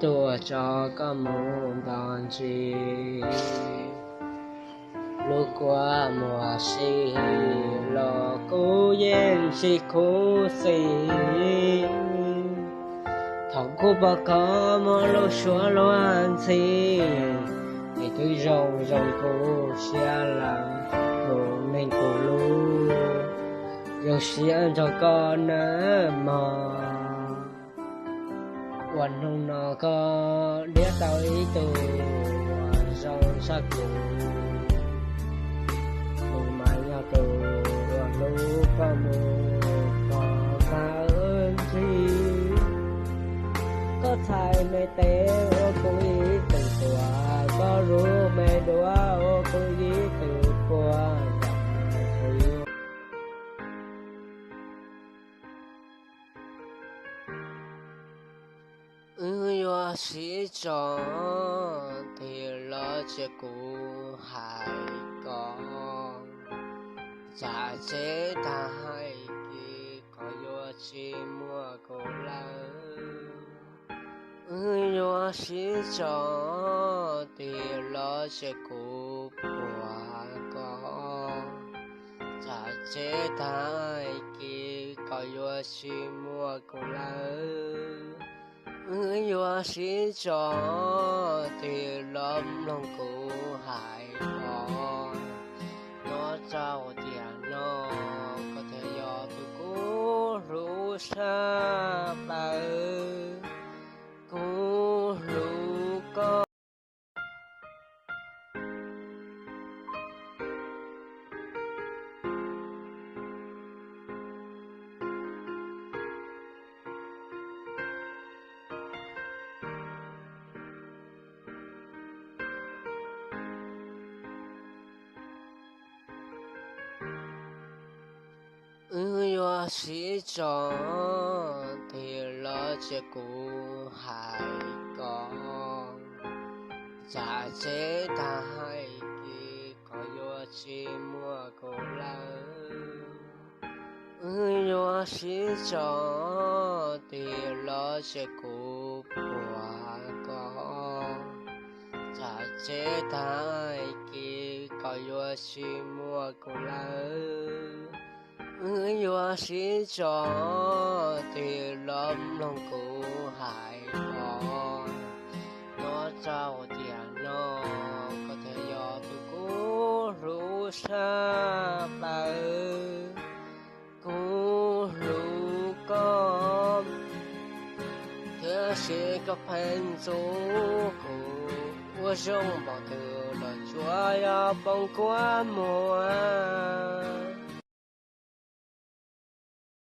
Tuaj tso koj mus nto ntsis, lub kua muag si los kuv yeej tsis khuv xim. Thaum kuv pom koj muaj lub suab luag ntxhi, ces twb zoo zoo kuv siab lawm, tus neeg kuv hlub, zoo siab nrog koj nawb mog. Uas hnub no koj nrhiav tau ib tug uas zoo tshaj kuv, kuv mas yog tus uas hlub koj mus kom tag ntxhi. Koj txhais me tes ua kuv ib tug tuag, koj lub me duav ua kuv ib tug puag nram qhwv. Wb yuav sib tso, tig los cia kuv hais koj, tsam txeb tag hais kis koj yuav tsis muaj kuv lawm. Wb yuav sib tso, tig los cia kuv puag koj, tsam txeb tag hais kis koj yuav tsis muaj kuv lawm. Wb yuav sib tso, tig los mloog kuv hais koj, nyob rau tiam no koj thiaj yog tus kuv hlub tshaj plaws. Kuv hlub koj. Wb yuav sib tso, tig los cia kuv hais koj, tsam txeb tag hais kis koj yuav tsis muaj kuv lawm. Wb yuav sib tso, tig los cia kuv puag koj, tsam txeb tag hais kis koj yuav tsis muaj kuv lawm. Wb yuav sib tso, tig los mloog kuv hais koj, nyob rau tiam no koj thiaj yog tus kuv hlub tshaj plaws. Kuv hlub koj, tiam sis koj pheej ntxub kuv, ua zoo npaum twg los tsuas yog poob kua muag.